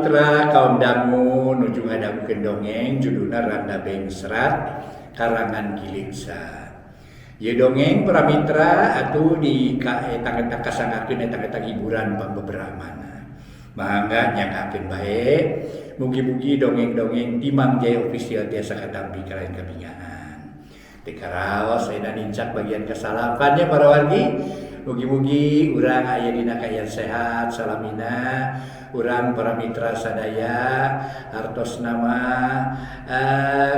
mitra kaum dangu nuju ngadangukeun dongeng judulna Randa Bengsrat karangan Ki Leuksa. Ieu dongeng para mitra atuh di etang-etang kasangakeun etang-etang hiburan pangbeberamana. Mangga nyangakeun bae. Mugi-mugi dongeng-dongeng di Mang Jaya Official tiasa katampi kalayan kabingahan. Teu karaos ayeuna nincak bagian kasalapannya para wargi. Mugi-mugi urang aya dina kaayaan sehat salamina, urang para mitra sadaya hartosna mah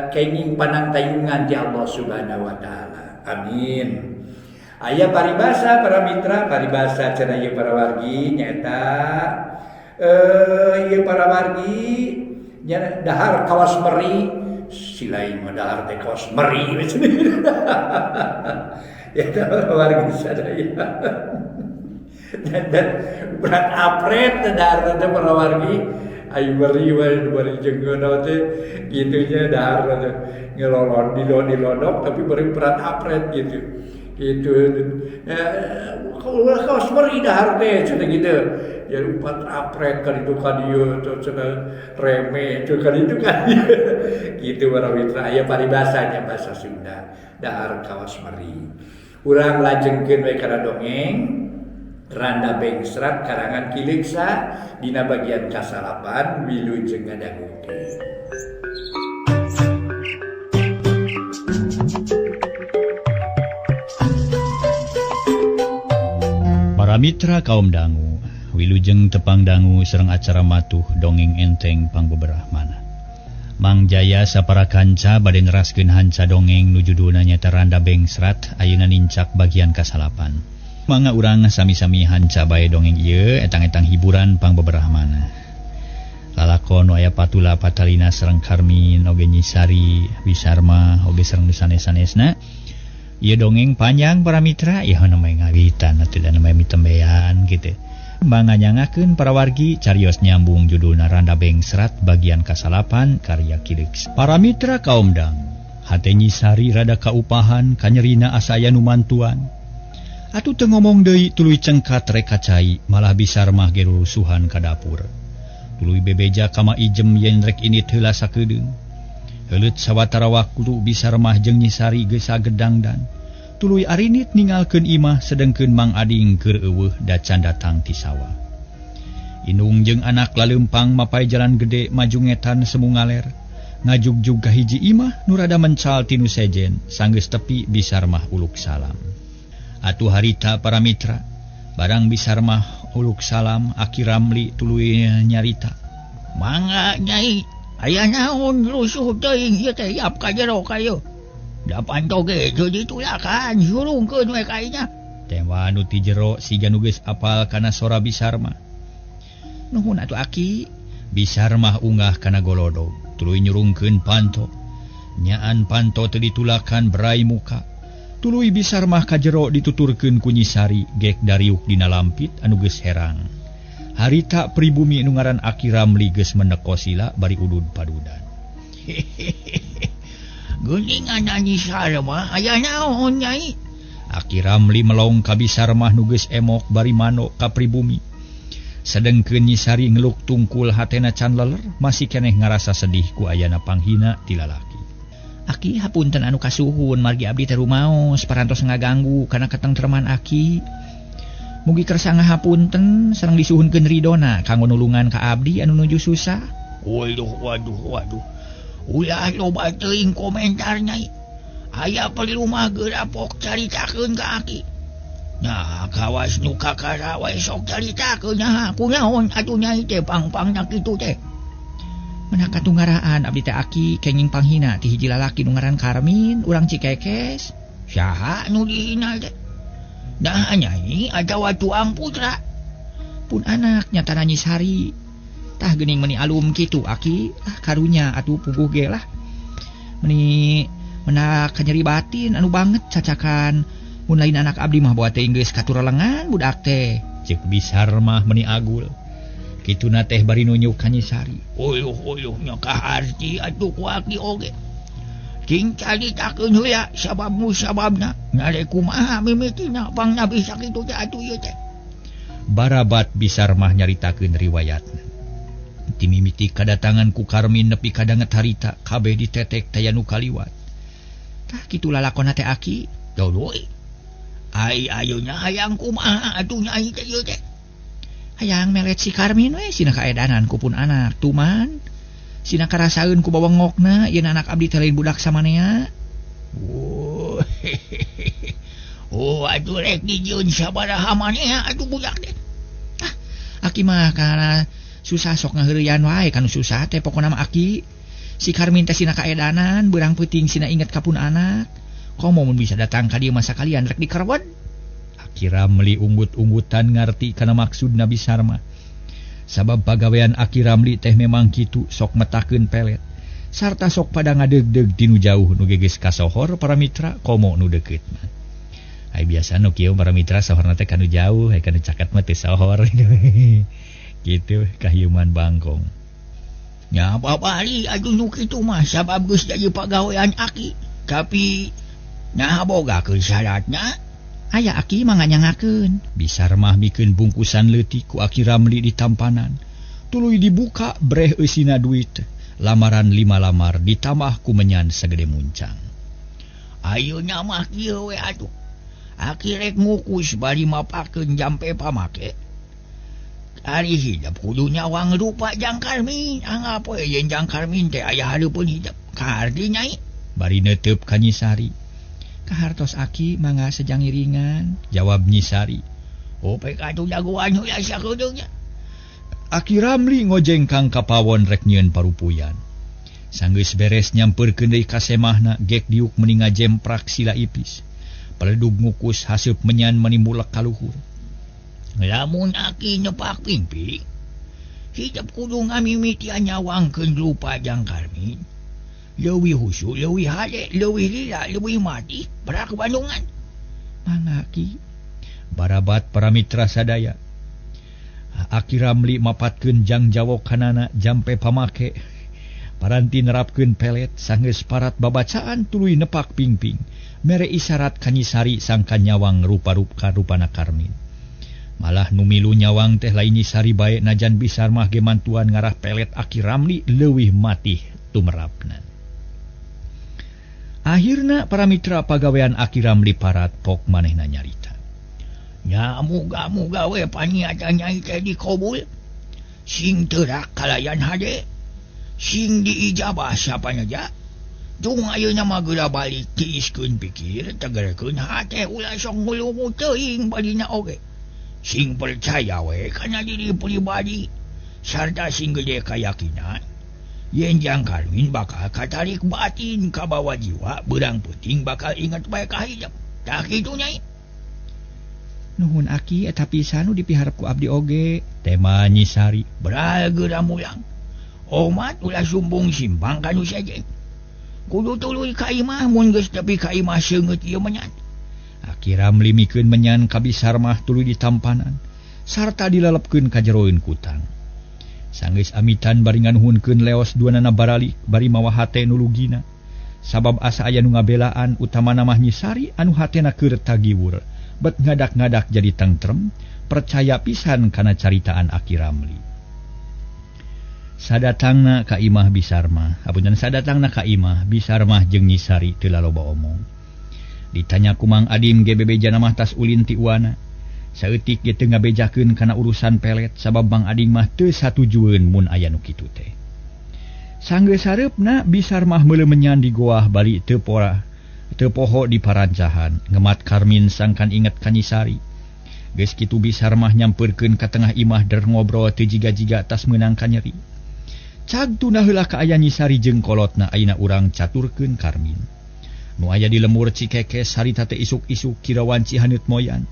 kenging panangtayungan ti Allah Subhanahu wa taala. Amin. Aya paribasa para mitra, paribasa cenah ieu para wargi nyaeta ieu para wargi nya dahar kawas meri, silai mah dahar teh kawas meri ya para wargi sadaya. Dan berat apret dahar teh para wargi ayo meri wae bari jeung ngeunah teh kitunya dahar teh ngelolon dilodok tapi bari berat apret gitu. Gitu. Kawas meri dahar teh cenah gitu. Ya upat apret kan itu kan ieu cenah reme itu kan itu kan gitu para mitra aya paribasanya bahasa Sunda dahar kawas meri. Urang lajengkeun we kana dongeng Randa Bengsrat karangan Ki Leuksa dina bagian kasalapan wilujeng ngadangukeun. Para mitra kaum dangu, wilujeng tepang dangu sareng acara matuh dongeng enteng pangbeberahmana. Mang Jaya sapara kanca bade neraskeun hanca dongeng nu judulna nyaeta Randa Bengsrat ayeuna nincak bagian kasalapan. Mangga urang sami-sami hanca bae dongeng ieu etang-etang hiburan pangbeberahmana. Lalakon nu aya Patula Patalina sareng Karmin oge Nyisari Wisarma oge sareng nu sanes-sanesna. Ieu dongeng panjang para mitra, ieu namanya ngawitan atuh da namanya mitembean kitu. Mangga nyangakeun para wargi carios nyambung judulna Randa Bengsrat bagian kasalapan karya Ki Leuksa. Para mitra kaum dang, hate Nyisari rada kaupahan kanyerina asa aya nu mantuan. Atuh teu ngomong deui tuluy cengkat rek ka cai, malah Bisarmah ge rurusuhan ka dapur. Tuluy bebeja ka Ma Ijem yen rek init heula sakedeung. Heuleut sawatara waktu Bisarmah jeung Nyisari geus sagedangdan. Tuluy arinit ningalkeun imah sedengkeun Mang Ading keur eueuh dacan datang ti sawah. Indung jeung anak laleumpang mapai jalan gede maju ngetan semu ngaler. Ngajugjug ka hiji imah nu rada mencal tinu sejen, sanggeus tepi Bisarmah uluk salam. Atuh harita para mitra, barang Bisarmah uluk salam Aki Ramli tuluy nyarita. Mangga nyai, aya naon rusuh teuing ieu teh yap ka jero ka ieu. Da panto ge teu ditulakan surungkeun we ka inya. Tewa nu ti jero siga nu geus apal kana sora Bisarmah. Nuhun atuh Aki. Bisarmah unggah kana golodog, tuluy nyurungkeun panto. Nyaan panto teu ditulakan berai muka. Tuluy Bisarmah ka jero dituturkeun ku Nyisari gek dariuk dina lampit anu geus herang. Harita pribumi nu ngaran Aki Ramli geus meneko sila bari udud padudan. Geuningan Nyisarmah aya naon nyai? Aki Ramli melong ka Bisarmah nu geus emok bari manok ka pribumi. Sedengkeun Nyisari ngeluk tungkul hatena can leler masih keneh ngarasa sedih ku ayana panghina ti lalaki. Aki hapunten anu kasuhun margi abdi teh rumaos parantos ngaganggu kana katentreman Aki. Mugi kersa ngahapunten sareng disuhunkeun ridona kanggo nulungan ka abdi anu nuju susah. Waduh waduh waduh. Ulah loba teuing komentar nyai. Aya perlu mah geurapok caritakeun ka Aki. Nah, kawas nu kakara wae sok caritakeun nya kunaon atuh nyai teh pang-pangna kitu teh. Menak katunggaraan abdi teh Aki kenging panghina ti hiji lalaki nu ngaran Karmin urang Cikekes. Saha nu dihina teh? Nah nyai atawa tuang putra. Pun anak nyatana Nyisari. Tah geuning meuni alum kitu Aki, ah karunya atuh puguh ge lah. Meuni menak kanyeri batin anu banget cacakan. Mun lain anak abdi mah boa teh geus katurelengan budak teh. Ceuk Bisarmah meuni agul. Kituna teh bari nunjuk ka Nyisari. Uyuh uyuh nya kaharti atuh ku Aki oge. Cing caritakeun heula sabab musababna. Nyare kumaha mimitina pangna bisa kitu teh atuh ieu teh. Barabat Bisarmah nyaritakeun riwayatna. Timimiti kadatangan ku Karmin nepi kadanget harita kabeh ditetek taya nu kaliwat. Tah kitu lalakonna teh aki. Tuluy. Ai ayeuna hayang kumaha atuh nyai teh ieu teh. Hayang melet si Karmin we sina kaedanan ku pun anak tuman. Sina karasaeun ku bawengokna yen anak abdi teh lain budak samanea. Oh, oh atuh rek dijieun sabaraha manea atuh budak teh. Ah, aki mah kana susah sok ngaheureuyan wae kanu susah teh pokona mah aki. Si Karmin teh sina kaedanan beurang peuting sina inget ka pun anak. Komo mun bisa datang ka dieu masa kalian rek dikerwed. Aki Ramli unggut-unggutan ngarti kana maksud Nabi Sarma. Sabab pagawean Aki Ramli teh memang kitu sok metakeun pelet. Sarta sok pada ngadeugdeug tinu jauh nu geges kasohor para mitra komo nu deukeut mah. Ai biasa nu kieu para mitra sohorna teh kanu jauh, ai kanu caket mah teu sohor. Gitu kahiuman bangkong. Nya babali atuh nu kitu mah sabab geus jadi pagawean aki. Tapi nah bogakeun syaratna. Aya aki mah nganyangakeun. Bisar mah mikeun bungkusan leutik ku Aki Ramli di tampanan. Tuluy dibuka breh eusina duit. Lamaran 5 lamar ditambah ku menyan sagede muncang. Ayeuna mah kieu we atuh. Aki rek ngukus bari mapakeun jampe pamake. Ari hidep kudu nyawang rupa jang Karmin. Anggap we yen jang Karmin teh aya hareupeun hidep. Kaharti nyai. Bari neuteup ka Nyi Sari. Kahartos aki mangga sejang iringan, jawab Nyi Sari. Oh pek atuh jagoan heula sakedeungnya. Aki Ramli ngojengkang ka pawon rek nyieun parupuyan. Sanggeus beres nyampeurkeun deui ka semahna gek diuk meuni ngajemprak sila ipis. Paledug ngukus haseup menyan manimulek ka luhur. Lamun aki nepak pingping, hidep kudu ngamimitian nyawangkeun rupa jang Karmin. Leuwih husu, leuwih hade, leuwih lila, leuwih mati, berak Bandungan. Mangga ki. Barabat para mitra sadaya. Aki Ramli mapatkeun jang jawokanana jampe pamake. Paranti nerapkeun pelet sanggeus parat babacaan tuluy nepak pingping. Mere isyarat ka Nyi Sari sangka nyawang rupa-rupa rupana Karmin. Malah nu milu nyawang teh lain Nyi Sari bae najan Bisar mah ge mantuan ngarah pelet Aki Ramli leuwih matih tumerapna. Akhirna para mitra pagawean Aki Ramli parat pok manehna nyarita. Nya muga-muga we paniatan nyai teh dikabul. Sing teurak kalayan hade. Sing diijabah sapanaja. Dung ayeuna mah geura balik tiiskeun pikir tegerkeun hate ulah sok ngulungu teuing badina oge. Sing percaya we kana diri pribadi sarta sing gede kayakinan. Yen jang Karmin bakal katarik batin kabawa jiwa beurang peuting bakal inget bae ka hidep. Tah kitu nyai. Nuhun aki eta pisan nu dipiharep ku abdi oge. Tema Nyi Sari. Beral geura mulang. Omat ulah sumbung simpang ka nu sejen. Kudu tuluy ka imah mun geus tepi ka imah seungeut ieu menyan. Aki Ramli mikeun menyan ka Bisar mah tuluy ditampanan sarta dilelepkeun ka jeroeun kutang. Sanggeus amitan bari nganuhunkeun leos duanana baralik bari mawa hate nu lugina. Sabab asa aya nu ngabelaan utamana mah Nyi Sari anu hatena keur tagiwur bet ngadak-ngadak jadi tengtrem percaya pisan kana caritaan Aki Ramli. Sadatangna ka imah Bisar mah, apunten sadatangna ka imah Bisar mah jeung Nyi Sari teu laloba omong. Ditanya ku Mang Adim ge bebejana mah tas ulin ti uana. Saeutik ge teu ngabejakeun kana urusan pelet sabab Mang Ading mah teu satujueun mun aya nu kitu teh. Sanggeus sareupna Bisar mah meuleuh menyan di goah bari teu pora teu poho di parancahan ngemat Karmin sangkan inget ka Nyi Sari. Geus kitu Bisar mah nyampeurkeun ka tengah imah der ngobrol teu jiga-jiga tas meunang ka nyeri. Cag tuna heula ka aya Nyi Sari jeung kolotna ayeuna urang caturkeun Karmin. Nu aya di lemur Cikekes harita teh isuk-isuk kirawan Cihaneut moyan.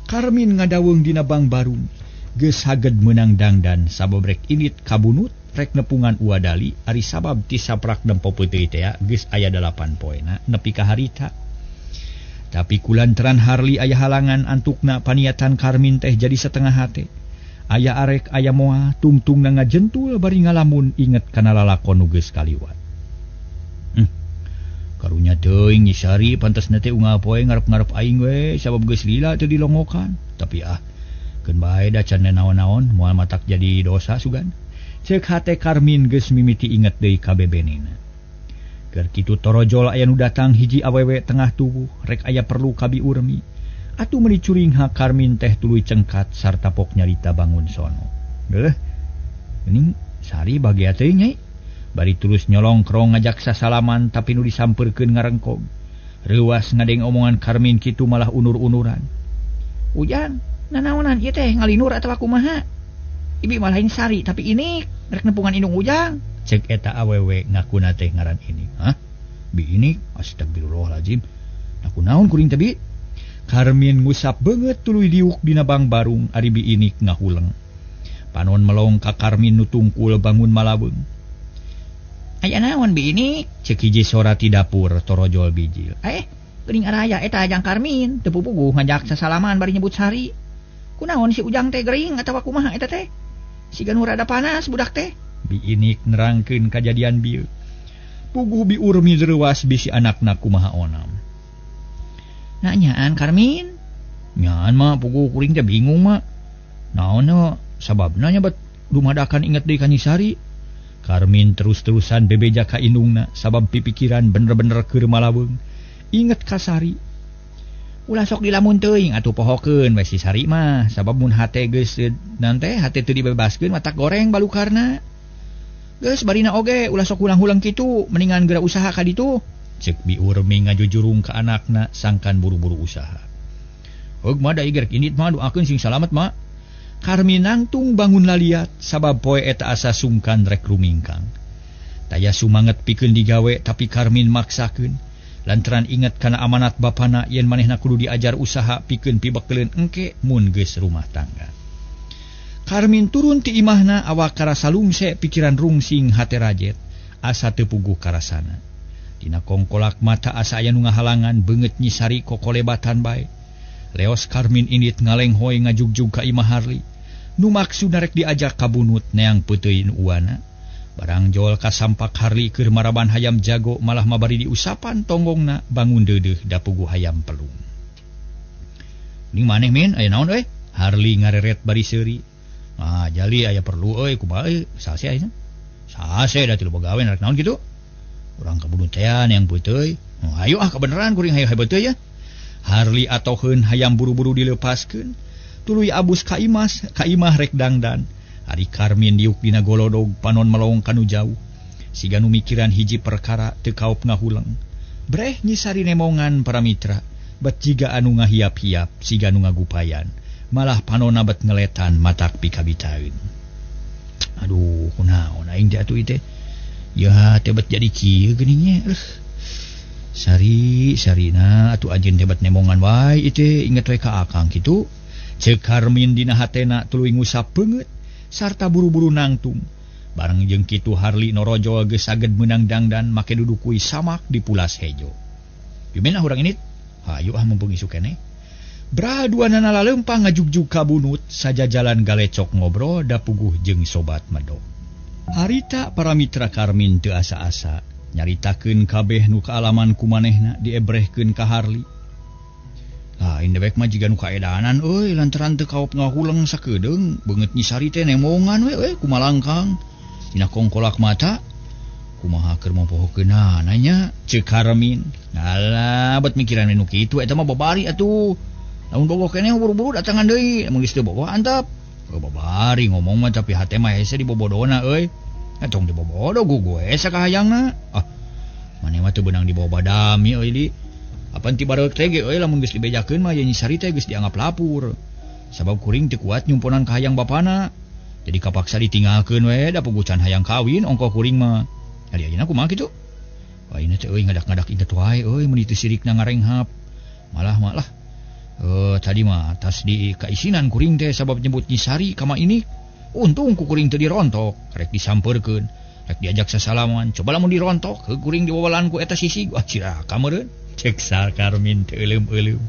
Karmin ngadaweung dina bang barung. Geus haged meunang dangdan sabab rek init kabunut rek nepungan uadali ari sabab ti saprak nempo peuteui teh geus aya 8 poena nepi ka harita. Tapi kulantaran Harli aya halangan antukna paniatan Karmin teh jadi setengah hate. Aya arek aya moa tungtungna ngajentul bari ngalamun inget kana lalakon nu geus kaliwat. Karunya teuing Nyi Sari pantasna teh unggal poe ngarep-ngarep aing we sabab geus lila teu dilongokan. Tapi ah keun bae da can naon-naon moal matak jadi dosa sugan. Ceuk hate Karmin geus mimiti inget deui ka bebenena. Keur kitu torojol aya nu datang hiji awewe tengah tubuh rek aya perlu ka Bi Urmi. Atuh meuni curingha Karmin teh tuluy cengkat sarta pok nyarita bangun sono. Geuleuh. Geuning Sari bagea teuing nyai. Bari tulus nyolongkrong ngajak sasalaman tapi nu disampeurkeun ngarengkog. Reuwas ngadeng omongan Karmin kitu malah unur-unuran. Ujang, nanaonan ieu teh ngalinur atawa kumaha? Ibi malah lain Sari tapi ini rek nepungan indung Ujang. Cek eta awewe ngakuna teh ngaran ini. Hah? Bi ini astagfirullahalazim. Aku naon kuring teh bi? Karmin ngusap beungeut tuluy diuk dina bangbarung ari Bi Inik ngahuleng. Panon melong ka Karmin nu tungkul bangun malaweung. Aya naon Bi Inik? Cek hiji sora ti dapur torojol bijil. Geuning araya eta Ajang Karmin teu pupuguh ngajak sasalaman bari nyebut Sari. Kunaon si Ujang teh gering atawa kumaha eta teh? Siga nu rada panas budak teh. Bi Inik nerangkeun kajadian bieu. Puguh Bi Urmi reuwas bisi anakna kumaha onam. Nanyaan Karmin? Nyaan mah puguh kuring teh bingung mah. Naon sababna nya bet dumadakan inget deui ka Nyi Sari. Karmin terus-terusan bebeja ka indungna sabab pipikiran bener-bener keur malaweung. Inget ka Sari. Ulah sok dilamun teuing atuh pohokeun we si Sari mah sabab mun hate geus nante hate teu dibebaskeun matak goreng balukarna. Geus barina oge ulah sok hulang-hulang kitu mendingan geura usaha ka ditu. Ceuk Bi Urmi ngajujurung ka anakna sangkan buru-buru usaha. Heug mah da iger indit mah doakeun sing salamet mah. Karmin nangtung bangun laliat sabab poe eta asa sungkan rek rumingkang. Taya sumanget pikeun digawe tapi Karmin maksakeun lantaran inget kana amanat bapana yen manehna kudu diajar usaha pikeun pibekeleun engke mun geus rumah tangga. Karmin turun ti imahna awak karasa lungse pikiran rungsing hate rajet asa teu puguh karasana. Dina kongkolak mata asa aya nu ngahalangan beungeut Nyi Sari kokolebatan bae. Leos Karmin indit ngalenghoy ngajugjug ka imah Harli. Nu maksudna rek diajak ka bunut neang peuteuy nu uana. Barang jol kasampak Harli keur maraban hayam jago malah mabari diusapan tonggongna bangun deudeuh da puguh hayam pelung. Ning maneh min aya naon euy? Harli ngareret bari seuri. Ah jali aya perlu euy kumaha euy sase ayeuna? Sase da tilu bagawe rek naon kitu? Urang ka bunut teh neang peuteuy. Oh, ayo ah kabeneran kuring hayo peuteuy ya. Harli atoheun hayam buru-buru dilepaskeun. Tuluy abus ka imas, ka imah rek dangdan. Ari Karmin diuk dina golodog panon melong kanu jauh. Siga nu mikiran hiji perkara teu kaop ngahuleng. Breh Nyi Sari nemongan para mitra, bet jiga anu ngahiap-hiap, siga nu ngagupayan. Malah panonna bet ngeletan matak pikabitaeun. Aduh, kunaon aing teh atuh ieu teh? Ya teh bet jadi kieu geuning nya. Sari, Sarina atuh anjeun teh bet nemongan wae ieu teh inget we ka akang kitu. Ceuk Karmin dina hatena tuluy ngusap beungeut sarta buru-buru nangtung. Bareng jeung kitu Harli norojol geus saged meunang dangdan make dudukui samak di pulas hejo. Yumen ah urang init? Hayu ah mumpung isuk keneh. Bra duanana laleumpang ngajugjug ka bunut sajajalan galecok ngobrol da puguh jeung sobat medok. Harita para mitra Karmin teu asa-asa nyaritakeun kabeh nu kaalaman ku manehna diebrehkeun ka Harli. Lain dewek mah jiga nu kaedanan euy lantaran teu kaop ngahuleng sakedeung beungeut Nyi Sari teh nemongan we euy kumalangkang dina kongkolak mata kumaha keur mopohokeunana nya ceuk Karmin. Alah bet mikiran nu kitu eta mah babari atuh lamun bogoh keneh buru-buru datangan deui mun geus teu bogoh antep. Babari ngomong mah tapi hate mah hese dibobodona euy. Tong dibobodo gugu hese kahayangna. Ah maneh mah teu beunang dibawa badami euy di. Apan ti bareuk teh ge euy lamun geus dibejakeun mah Nyi Sari teh geus dianggap lapur. Sabab kuring teu kuat nyumponan kahayang bapana. Jadi kapaksa ditinggalkeun we da pugucan hayang kawin ongkoh kuring mah. Ari ayeuna kumaha kitu? Ayeuna teh euy ngadak-ngadak inget wae euy mun teu sirikna ngarenghap. Malah malah tadi mah tas di kaisinan kuring teh sabab nyebut Nyi Sari kama ini. Untung ku kuring teu dirontok, rek disampeurkeun, rek diajak sasalaman. Coba lamun dirontok, heuh kuring diwawalan ku eta sisi. Wah cilaka meureun. Cek Karmin teu euleum-euleum.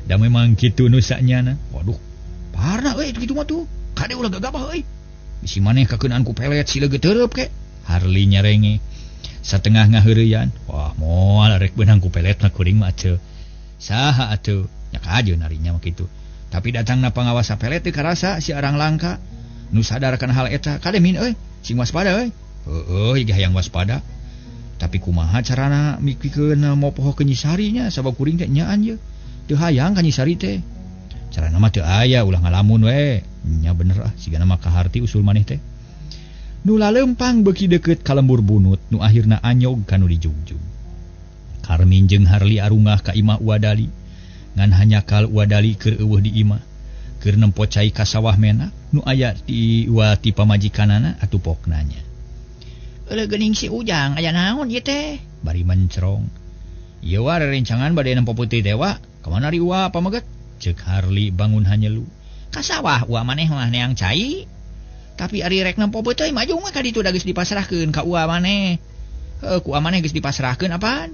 Da memang kitu nu sanyana. Waduh, parna euy kitu mah tuh. Kade ulah gagabah euy. Bisi maneh kakeunaan ku pelet sila geuteureub ke. Harli nyarenge. Satengah ngaheureyan. Wah, moal rek beunang ku pelet mah kuring mah atuh. Saha atuh? Nya kajeun arinya mah kitu. Tapi datangna pangawasa pelet teu karasa si arang langka. Nu sadar kana hal eta kade min euy, sing waspada euy. Heueuh, ieu hayang waspada. Tapi kumaha carana mikikeun mopoho ke Nyisari nya sabab kuring teh nyaan ye. Teu hayang ka Nyisari teh. Carana mah teu aya ulah ngalamun we. Nya bener ah sigana mah kaharti usul maneh teh. Nu lalempang beuki deukeut ka lembur bunut nu akhirna anyog kanu dijugjug. Karmin jeung Harli arungah ka imah Uwadali. Ngan hanyakal Uwadali keur eueuh di imah. Keur nempo cai ka sawah menak nu aya di wati pamajikanana atuh pokna nya. Eueuh geuning si Ujang aya naon ieu teh? Bari mencrong. Ieu wa rerencangan bade nempo putih teh wa. Ka mana ri uwa pameget? Ceuk Harli bangun hanyelu. Ka sawah uwa maneh mah neang cai. Tapi ari rek nempo putih maju mah ka ditu da geus dipasrahkeun ka uwa maneh. Heuh ku uwa maneh geus dipasrahkeun apaan?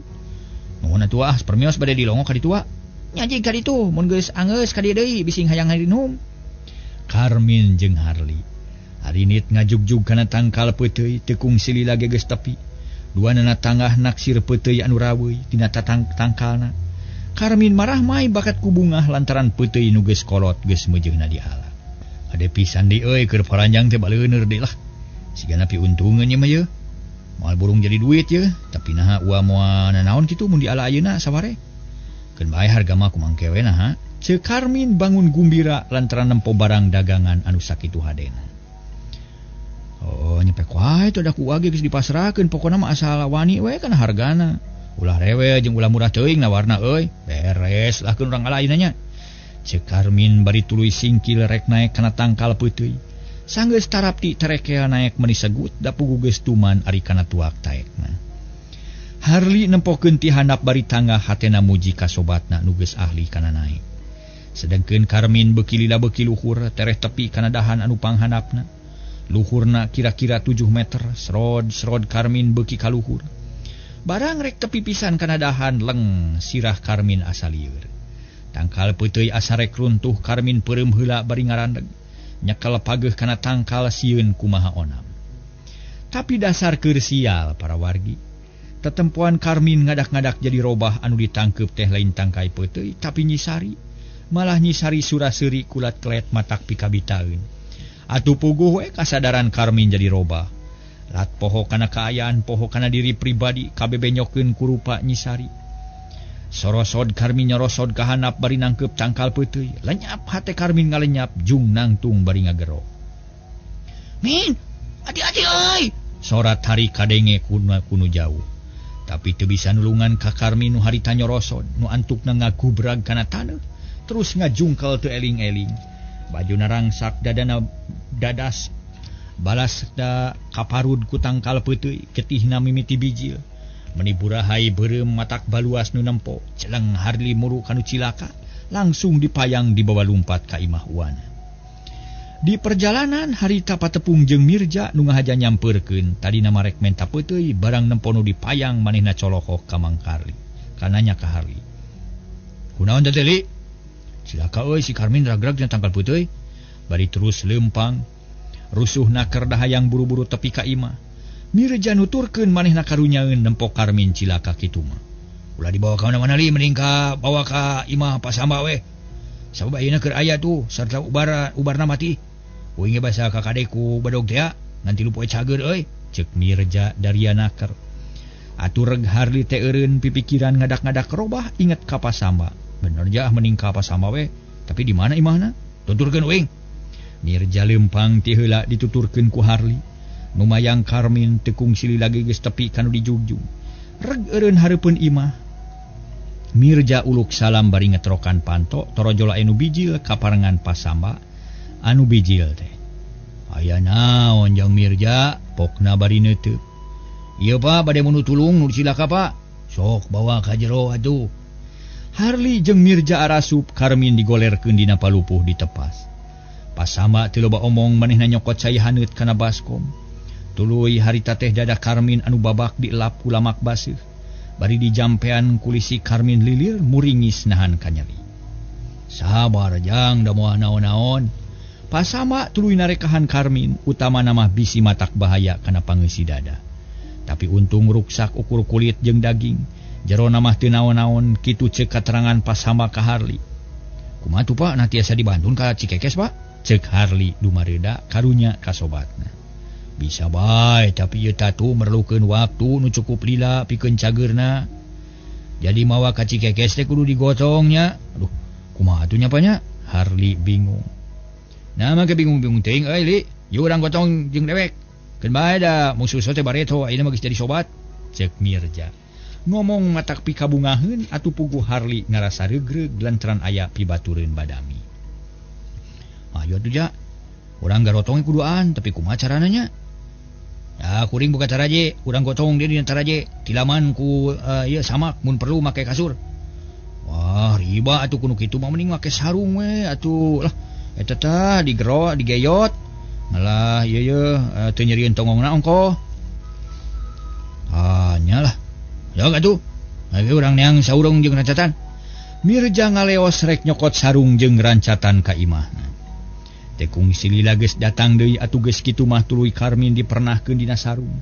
Nuhun atuh ah permios bade dilongo ka ditu wa. Nyajig ka ditu mun geus anggeus ka dieu deui bising hayang ngarinum. Karmin jeung Harli harinit ngajugjug kana tangkal peuteuy teu kungsi lila ge geus tepi. Duanana tangah naksir peuteuy anu raweuy tina tangkalna. Karmin marah mai bakat ku bungah lantaran peuteuy nu geus kolot geus meujeuna diala. Ade pisan deui euy keur paranjang teh baleuneur deui lah. Sigana piuntungeun ieu mah yeuh. Moal burung jadi duit yeuh, tapi naha ua moal nanaon kitu mun diala ayeuna saware. Keun bae harga mah kumangke we naha. Ceuk Karmin bangun gumbira lantaran nempo barang dagangan anu sakitu hadena. Oh, nyepek wae teh da ku ge geus dipasrahkeun pokona mah asal wani we kana hargana. Ulah rewel jeung ulah murah teuing nawarna euy. Beres lah keun urang ala ayeuna nya. Ceuk Karmin bari tuluy singkil rek naek kana tangkal peuteuy. Sanggeus tarapti terekel naek meuni segut da pugu geus tuman ari kana tuak taekna. Harli nempokeun ti handap bari tangah hatena muji ka sobatna nu geus ahli kana naek. Sedengkeun Karmin beuki lila beuki luhur tereh tepi kana dahan anu panghandapna. Luhurna kira-kira 7 meter, serod-serod Karmin beuki ka luhur. Barang rek tepi pisan kana dahan leng sirah Karmin asa lieur. Tangkal peuteuy asa rek runtuh Karmin peureum heula bari ngarandeg. Nyekel pageuh kana tangkal sieun kumaha onam. Tapi dasar keur sial para wargi. Tetempoan Karmin ngadak-ngadak jadi robah anu ditangkeup teh lain tangkai peuteuy tapi Nyisari. Malah Nyisari sura-seuri kulat kelet matak pikabitaeun. Atuh puguh we kasadaran Karmin jadi robah. Lat poho kana kaayaan poho kana diri pribadi kabebenyokeun ku rupa Nyisari. Sorosod Karmin nyorosod ka handap bari nangkeup tangkal peuteuy. Lenyap hate Karmin ngalenyap jung nangtung bari ngagero. Min, hati-hati euy. Sorat hari kadenge kunu jauh. Tapi teu bisa nulungan ka Karmin nu harita nyorosod, nu antukna ngagubrag kana taneuh, terus ngajungkel teu eling-eling. Bajuna rangsak dadana dadas balas da kaparud ku tangkal peuteuy, getihna mimiti bijil. Meni burahai beureum matak baluas nu nempo, celeng Harli muru kanu cilaka, langsung dipayang dibawa lumpat ka imah uana. Di perjalanan harita patepung jeung Mirja nu ngahaja nyampeurkeun, tadina marek menta peuteuy barang nempo nu dipayang manehna colohok ka Mang Karli. Kananya ka Harli. Kunaon teh Li? Cilaka euy si Karmin ragrag dina tangkal peuteuy. Bari terus leumpang, rusuhna keur dahayang buru-buru tepi ka imah. Mirja nuturkeun manehna karunyaeun nempo Karmin cilaka kitu mah. Ulah dibawa ka mana-mana li, mending ka bawa ka imah Pasamba we. Sabab ayeuna keur aya tuh sarta ubarna mati. Uing ge basa ka kadeku badog teh nganti lu poe cager euy, ceuk Mirja daria naker. Atuh reg Harli teh eureun pipikiran ngadak-ngadak robah inget ka Pasamba. Bener jah mending ka Pasamba we, tapi di mana imahna? Tuturkeun uing. Mirja leumpang ti heula dituturkeun ku Harli. Numayang Karmin teu kungsi lagi geus tepi kanu dijugjug. Reg eureun hareupeun imah. Mirja uluk salam bari ngetrokan panto torojola anu bijil kaparengan Pasamba anu bijil teh. Aya naon jang Mirja pokna bari neuteup. Ieu Pak bade mun tulung nu cilaka Pak. Sok bawa ka jero atuh. Harli jeung Mirja arasup Karmin digolerkeun dina palupuh ditepas. Pasamba teu loba omong manehna nyokot cai haneut kana baskom. Tuluy harita teh dada Karmin anu babak dielap ku lamak baseuh. Bari dijampean kulisi Karmin lilir muringis nahan kanyeri. Sabar jang da moal naon-naon. Pasama tuluy narekahan Karmin utamana mah bisi matak bahaya kana pangeusi dada. Tapi untung ruksak ukur kulit jeung daging. Jerona mah teu naon-naon kitu ceuk katerangan Pasama ka Harli. Kumaha tuh Pak, nah tiasa dibantun ka Cikekes Pak? Cek Harli dumareda karunya ka sobatna. Bisa bae tapi ieu tatu merlukeun waktu nu cukup lila pikeun cageurna. Jadi mawa ka Cikekes teh kudu digotongnya. Aduh, kumaha atuh nya nya? Harli bingung. Nah mah bingung-bingung teuing euy li. Yeuh urang gotong jeung dewek. Keun bae da musuh teh bareto ayeuna mah geus jadi sobat. Cek Mirja. Ngomong matak pikabungaheun atuh puguh Harli ngarasa regreg lantaran aya pibatureun badami. Ayo atuh ja. Urang garotong kuduan tapi kumaha carana nya? Ya kuring buka taraje, urang gotong dia dina taraje, tilaman ku ieu samak mun perlu make kasur. Wah, riba atuh kudu kitu mah mending make sarung we atuh lah. Eta tah digero, digeyot. Malah ieu ye teu nyerieun tongongna ongkoh. Ah, nya lah. Ya atuh. Ayo urang neang saurung jeung rancatan. Mirja ngaleos rek nyokot sarung jeung rancatan ka imahna. Tekung silila geus datang deui atuh geus kitu mah tuluy Karmin dipernahkeun dina sarung.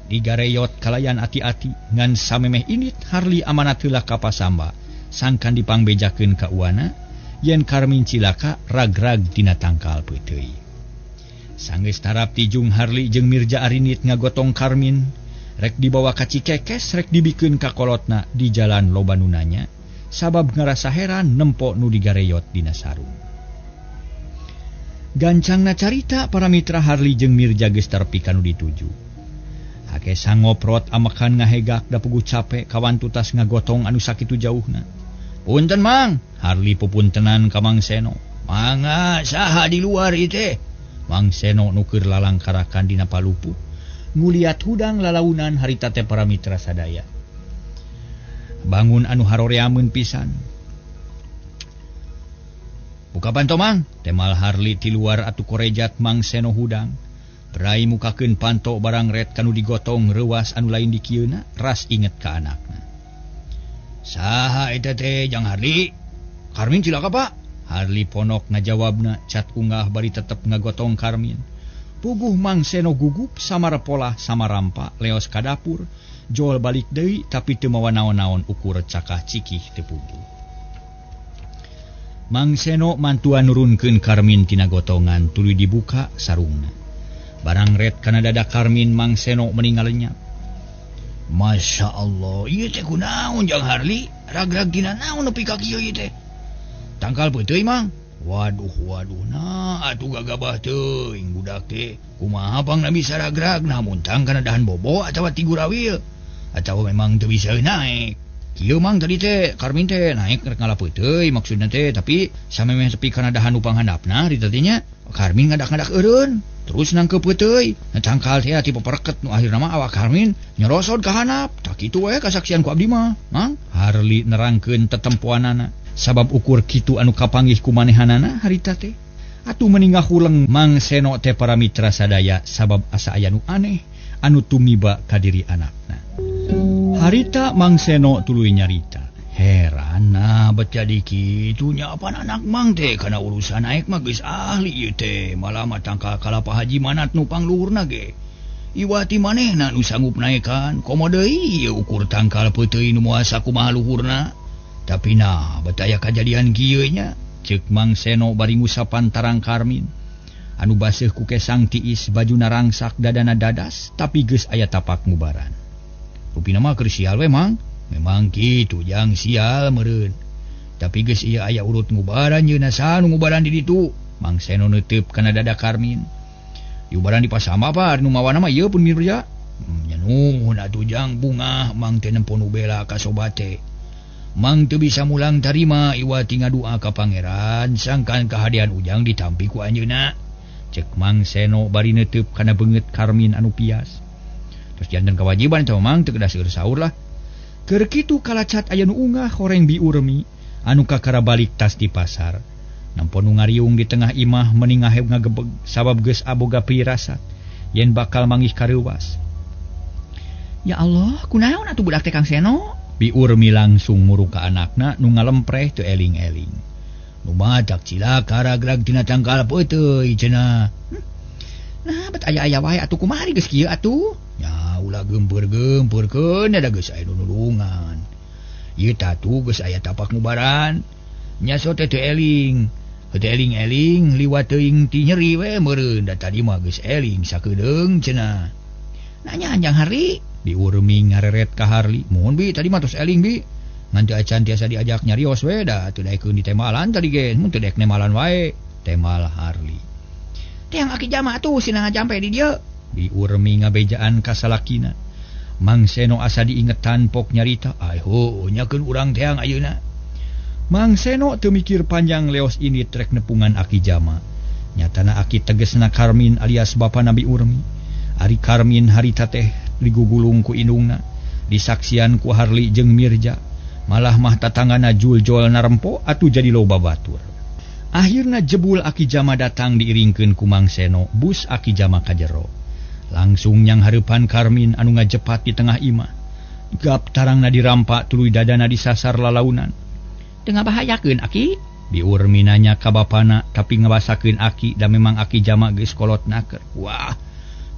Digareyot kalayan ati-ati ngan samemeh init Harli amanat heula ka pasamba sangkan dipangbejakeun ka uana yen Karmin cilaka rag-rag dina tangkal peuteuy. Sanggeus tarap tijung Harli jeung Mirja arinit ngagotong Karmin rek dibawa ka Cikekes rek dibikeun ka kolotna di jalan loba nu nanya sabab ngarasa heran nempo nu digareyot dina sarung. Gancangna carita para mitra Harli jeung Mirja geus tepi ka nu dituju. Hakesa ngoprot amekan ngahegak da puguh capek kawantu tas ngagotong anu sakitu jauhna. Punten Mang, Harli pupuntenan ka Mang Seno. Mangga saha di luar ieu teh? Mang Seno nu keur lalangkarakan dina palupuh. Nguliat hudang lalaunan harita teh para mitra sadaya. Bangun anu haroreameun pisan. Buka panto Mang, temal Harli ti luar atuh korejat Mang Seno hudang. Rai mukakeun panto barang ret kanu digotong reuas anu lain dikieuna, ras inget ka anakna. Saha eta teh jang Harli? Karmin cilaka Pak. Harli ponok ngajawabna cat unggah bari tetep ngagotong Karmin. Puguh Mang Seno gugup samara polah samarampa leos ka dapur, jol balik deui tapi teu mawa naon-naon ukur cakah cikih teu puguh. Mang Seno mantuan nurunkeun Karmin tina gotongan tuluy dibuka sarungna. Barang ret kana dada Karmin Mang Seno meninggal lenyap. Masya Allah, ieu teh kunaon jang Harli? Rag-rag dina naon nepi ka kieu ieu teh? Tangkal peuteuy Mang. Waduh waduh nah atuh gagabah teuing budak teh. Kumaha pangna bisa rag-rag nah muntang kana dahan bobo atawa tigurawil atawa memang teu bisa naek. Kieu Mang tadi teh Karmin teh naik rek ngala peuteuy maksudna teh tapi samemeh tepi kana dahan nu panghandapna di teh nya Karmin ngadak-ngadak eureun terus nangkeup peuteuy nah tangkal teh ti pepereket nu akhirna mah awak Karmin nyerosod ka handap tah kitu we kasaksian ku abdi mah Mang. Harli nerangkeun tetempoanana sabab ukur kitu anu kapanggih ku manehanana harita teh atuh meni ngahuleng Mang Seno teh para mitra sadaya sabab asa aya nu aneh anu tumiba ka diri anakna. Harita Mang Seno tuluy nyarita. Heran nah bet jadi kitu nya apan anak Mang teh kana urusan naek mah geus ahli ieu teh malah mah tangkal kalapa haji manat nu pangluhurna ge. Iwati manehna nu sanggup naekan komo deui ieu ukur tangkal peuteuy nu moal sakumaha luhurna. Tapi nah bet aya kajadian kieu nya ceuk Mang Seno bari ngusapan tarang Karmin. Anu baseuh ku kesang tiis bajuna rangsak dadana dadas tapi geus aya tapak ngubaran. Rupina mah keur sial we Mang. Memang kitu jang sial meureun. Tapi geus ieu aya urut ngubaran yeuna saha nu ngubaran di ditu? Mang Seno neuteub kana dada Karmin. Diubaran di pasamba apa nu mawana mah ieu pun Mirja. Nya nuhun atuh jang bungah Mang teh nempo nu bela ka sobat teh. Mang teu bisa mulang tarima iwati ngadua ka pangeran sangkan kahadean ujang ditampi ku anjeunna. Cek Mang Seno bari neuteub kana beungeut Karmin anu pias. Terus janten kewajiban teh Mang teu kedah seueur saur lah. Keur kitu kalacat aya nu ungah horeng biurmi anu kakara balik tas di pasar. Nempo nu ngariung di tengah imah meni ngaheug ngagebeg sabab geus aboga pirasat yen bakal manggih kareuwas. Ya Allah, kunaon atuh budak teh Kang Seno? Biurmi langsung muruk ka anakna nu ngalempreh teu eling-eling. Nu matak cilaka ragrag tina tangkal peuteuy cenah. Nah, bet aya-aya wae atuh kumaha geus kieu atuh? Ya ulah gempur-gempurkeun da geus aya nu nulungan. Ieu tatu geus aya tapak ngubaran. Nya so teh teu eling. Heuh eling-eling liwat teuing ti nyeri we meureun da tadi mah geus eling sakedeung cenah. Nanya anjang Harli Bi Urmi ngareret ka Harli. Muhun bi tadi mah tos eling bi. Ngan teu acan tiasa diajak nyarios we da teu daekeun ditemalan tadi ge mun teu daek nemalan wae. Temal Harli. Tiang Aki Jama atuh sina ngajampe di dieu. Bi Urmi ngabejaan ka salakina. Mang Seno asa diingetan pok nyarita. Ai heueuh nyakeun urang teang ayeuna. Mang Seno teu mikir panjang leos ini trek nepungan Aki Jama. Nyatana Aki tegesna Karmin alias bapana Bi Urmi. Ari Karmin harita teh digugulung ku indungna, disaksian ku Harli jeung Mirja. Malah mah tatanggana juljol narempo atuh jadi loba batur. Akhirna jebul Aki Jama datang diiringkeun ku Mang Seno, bus Aki Jama ka jero. Langsung nyang hareupan Karmin anu ngajepat di tengah imah. Gap tarangna dirampak tuluy dadana disasar lalaunan. Teu ngabahayakeun Aki? Bi Urmi nanya ka bapana tapi ngabasakeun Aki da memang Aki Jama geus kolot naker. Wah,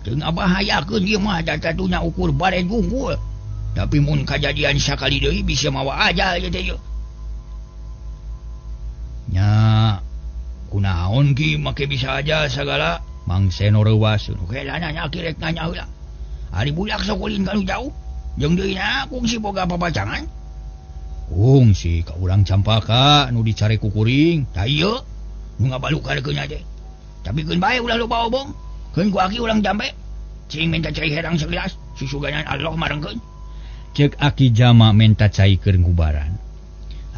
teu ngabahayakeun ieu mah da tatunya ukur bare gunggul. Tapi mun kajadian sakali deui bisa mawa ajal ieu teh ieu. Nya kunaon ki make bisa aja sagala? Mang Seno reuwas. Oke lah nanya Aki rek nanya heula. Ari budak sok ulin ka nu jauh. Jeung deui na kungsi boga papacangan. Kungsi ka urang Campaka nu dicare ku kuring. Tah ieu nu ngabalukarkeun teh. Tapi keun bae ulah loba obong. Keun ku Aki urang jampe. Cing minta cai herang segelas, susuganan Allah marengkeun. Cek Aki Jama menta cai keur ngubaran.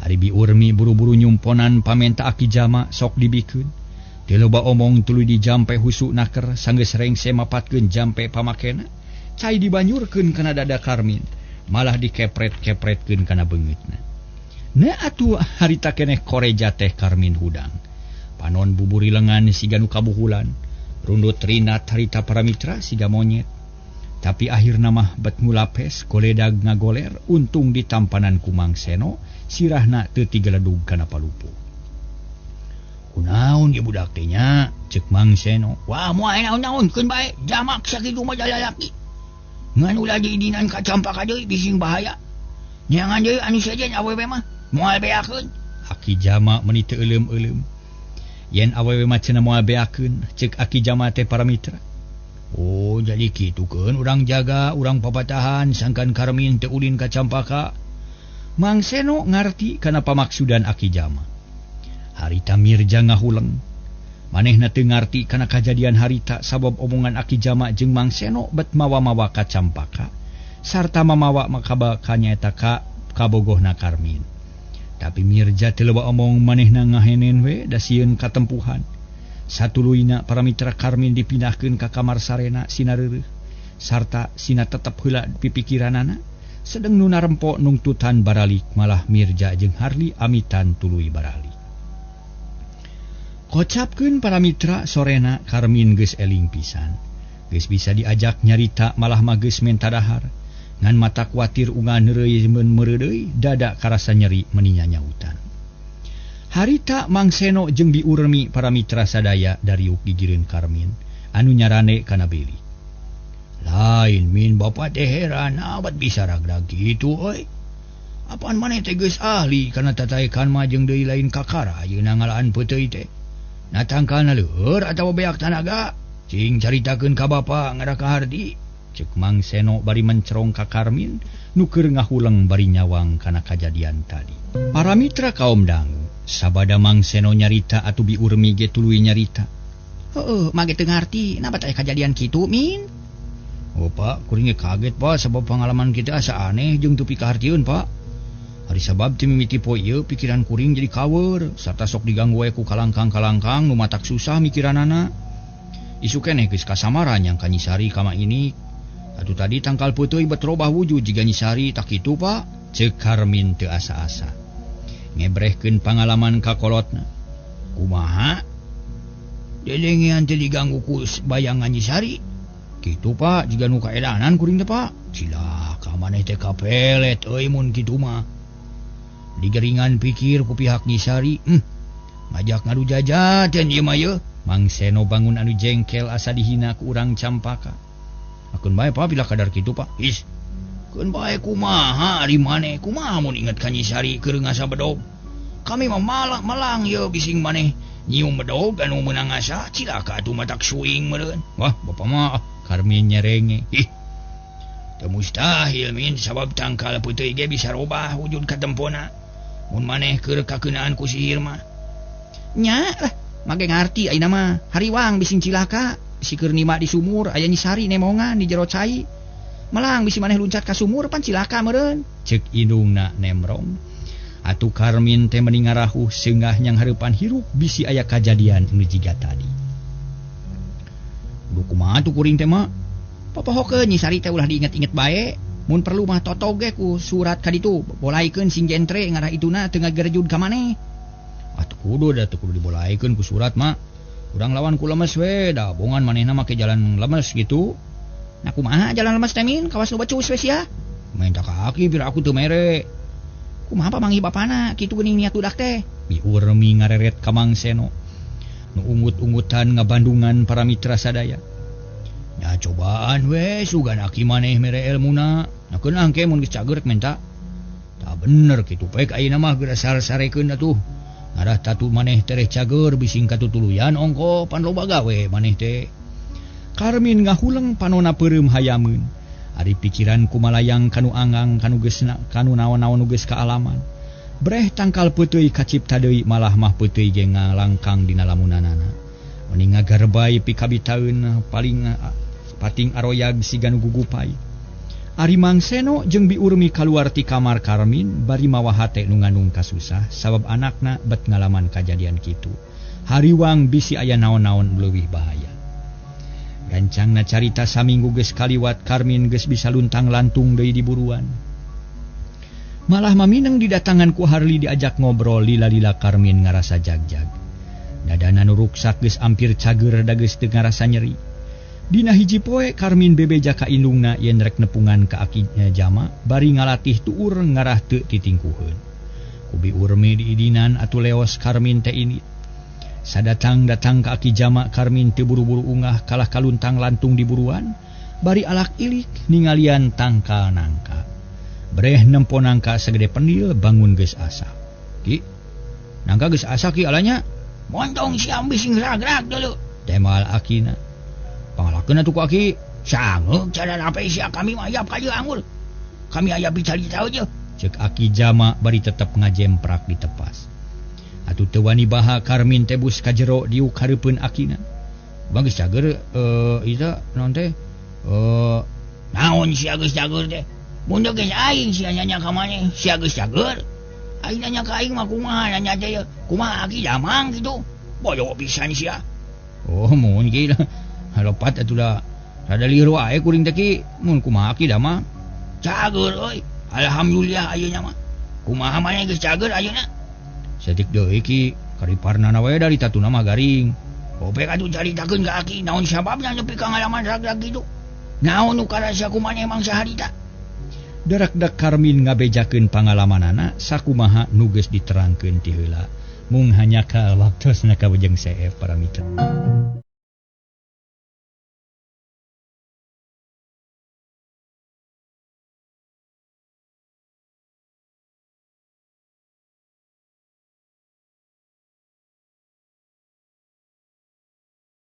Ari Bi Urmi buru-buru nyumponan pamenta Aki Jama sok dibikeun. Teu loba omong tuluy dijampe husu naker sanggeus rengse mapatkeun jampe pamakena. Cai dibanyurkeun kana dada Karmin, malah dikepret-kepretkeun kana beungeutna. Na atuh harita keneh koreja teh Karmin hudang. Panon buburi lengan siga nu kabuhulan, rundut rinat harita paramitra siga monyet. Tapi akhirna mah bet ngulapes goledag ngagoler untung ditampanan ku Mang Seno sirahna teu tigeledug kana palupuh. Kunaon ieu budak teh nya? Ceuk Mang Seno. Wah moal naon-naon keun bae jamak sakitu mah lalaki. Ngan ulah diidinan ka Campaka deui bising bahaya. Nyangan deui anu sejen awewe mah moal beakeun. Aki Jama meuni teu euleum-euleum. Yen awewe mah cenah moal beakeun, ceuk Aki Jama teh paramitra. Oh jadi kitu keun urang jaga urang papatahan sangkan Karmin teu ulin ka Campaka. Mang Seno ngarti kana pamaksudan Aki Jama. Harita Mirja ngahuleng. Manehna teu ngarti kana kajadian harita sabab omongan Aki Jama jeung Mang Seno bet mawa-mawa ka Campaka sarta mamawa makaba ka nyaeta ka kabogohna Karmin. Tapi Mirja teu loba omong manehna ngahenen we da sieun katempuhan. Satuluyna para mitra Karmin dipindahkeun ka kamar sarena sina reureuh sarta sina tetep heula pipikiranana sedeng nu narempo nungtutan baralik malah Mirja jeung Harli amitan tuluy baralik. Kocapkeun para mitra sorena Karmin geus eling pisan. Geus bisa diajak nyarita malah mah geus menta dahar. Ngan mata kuatir unga neureuy meureudeuy dada karasa nyeri meni nyautan. Harita Mang Seno jeung Bi Urmi para mitra sadaya dariuk gigireun Karmin anu nyarane kana beli. Lain min bapa teh heran abad bisa ragrag kitu euy. Apaan maneh teh geus ahli kana tataekan mah jeung deui lain kakara ayeuna ngalaan peuteuy teh. Natangkalna leueur atawa beak tanaga? Cing caritakeun ka bapa ngaraka hardi. Ceuk Mang Seno bari mencerong ka Karmin nu keur ngahuleng bari nyawang kana kajadian tadi. Para mitra kaum dangu, sabada Mang Seno nyarita atuh Bi Urmi ge tuluy nyarita. Heueuh, mah ge teu ngarti napa teh kajadian kitu min? Oh Pak, kuring ge kaget Pak sabab pengalaman kita asa aneh jeung teu pikahartieun Pak. Ari sabab ti mimiti poe ieu pikiran kuring jadi kawer sarta sok diganggu we ku kalangkang-kalangkang nu matak susah mikiranana. Isu keneh geus kasamaran yang ka Nyi Sari kama ini. Atuh tadi tangkal peuteuy bet robah wujud jiga Nyi Sari tak kitu Pak. Ceuk Karmin teu asa-asa. Ngebrehkeun pangalaman ka kolotna. Kumaha? Delengean teh diganggu ku bayangan Nyi Sari. Kitu Pak, jiga nu kaedanan kuring teh Pak. Cilaka maneh teh kapelet euy mun kitu mah. Digeringan pikir ku pihak Nyi Sari, ngajak ngadu jajaten ieu mah yeuh. Mang Seno bangun anu jengkel asa dihina ku urang Campaka. Akeun bae Pak bila kadar kitu Pak. Is. Keun bae kumaha ari maneh kumaha mun inget ka Nyi Sari keur ngasa bedog. Kami mah malang malang ye bising maneh nyium bedog anu meunang asa cilaka atuh matak suing meureun. Wah bapa mah Karmin nyerenge. Ih teu mustahil min sabab tangkal peuteui ge bisa robah wujud katempona. Mun maneh keur kakeunaan ku sihir mah. Nya lah mage ngarti ayeuna mah hariwang bising cilaka bisi keur nima di sumur aya Nyisari nemongan di jero cai. Melang bisi maneh luncat ka sumur pan cilaka meureun. Ceuk indungna nemrong. Atuh Karmin teh meni ngarahuh seungah nyang hareupan hirup bisi aya kajadian nu jiga tadi. Duh kumaha tuh kuring teh mah? Popohokeun Nyisari teh ulah diinget-inget bae. Mun perlu mah totog ge ku surat ka ditu, bolaikeun sing jentre ngarah ituna teu ngagerejud ka maneh. Atuh kudu da teu kudu dibolaikeun ku surat mah. Urang lawan ku lemes we, da bongan manehna make jalan lemes gitu. Nah kumaha jalan lemes teh min kawas nu becus we sia. Minta ka aki biar aku teu mere. Kumaha pamanggih bapana kitu geuning niat budak teh. Bi Urmi ngareret ka Mang Seno. Nu ungut-ungutan ngabandungan para mitra sadaya. Ya cobaan we sugan aki maneh mere elmuna. Nah keunang ke mun geus cager minta. Tah bener kitu pek ayeuna mah geus sar-sarekeun atuh. Ngarah tatu maneh tereh cager bising katutuluyan ongko pan loba gawe maneh teh. Karmin ngahuleng panona peureum hayameun. Ari pikiran kumalayang kanu angang kanu geusna kanu naon-naon nu geus kaalaman. Breh tangkal peuteuy kacipta deui malah mah peuteuy ge ngalangkang dina lamunanana. Meni ngagarbay pikabitaeun paling pating aroyag siga nu gugupai. Ari Mang Seno jeung Bi Urmi kaluar ti kamar Karmin bari mawa hate nu ngandung kasusah sabab anakna bet ngalaman kajadian kitu. Hariwang bisi aya naon-naon leuwih bahaya. Gancangna carita saminggu geus kaliwat Karmin geus bisa luntang-lantung deui di buruan. Malah mamineng didatangan ku Harli diajak ngobrol lila-lila Karmin ngarasa jagjag. Dadana nu ruksak geus ampir cager da geus teu ngarasa nyeri. Dina hiji poe Karmin bebeja ka indungna yen rek nepungan ka akinya jama bari ngalatih tuur ngarah teu titingkuheun. Ku Bi Urmi diidinan atuh leos Karmin teh ini. Sadatang-datang ka aki jama Karmin teu buru-buru ungah kalah kaluntang lantung di buruan bari alak ilik ningalian tangkal nangka. Breh nempo nangka sagede pendil bangun geus asak. Ki nangka geus asak ki alanya. Montong si ambi sing rag-rag dulu. Temal akina. Pangalakeun atuh ku aki. Sangeuk cara nape sia kami mah ayap ka anggur. Kami ayap dicarita aja. Ceuk aki jama bari tetep ngajemprak di tepas. Atuh teu wani baha Karmin teh bus ka jero diuk hareupeun akina. Bang geus cager ieu naon teh? Naon sia geus cager teh? Mun teu geus aing sia nanya ka maneh, sia geus cager. Aing nanya ka aing mah kumaha nanya teh kumaha aki damang kitu. Bodoh pisan sia. Oh mun ki lopat atuh da rada lieur wae kuring teh ki mun kumaha aki damang. Cager euy. Alhamdulillah ayeuna mah. Kumaha maneh geus cager ayeuna? Saeutik deui ki kariparnana we dari tatuna mah garing. Opek atuh caritakeun ka aki naon sababna nepi ka ngalaman rag-rag kitu. Naon nu karasa ku maneh mangsa harita? Darakdak Karmin ngabejakeun pangalamanana sakumaha nu geus diterangkeun ti heula. Mung hanya ka waktosna kawujeng CF para mitra.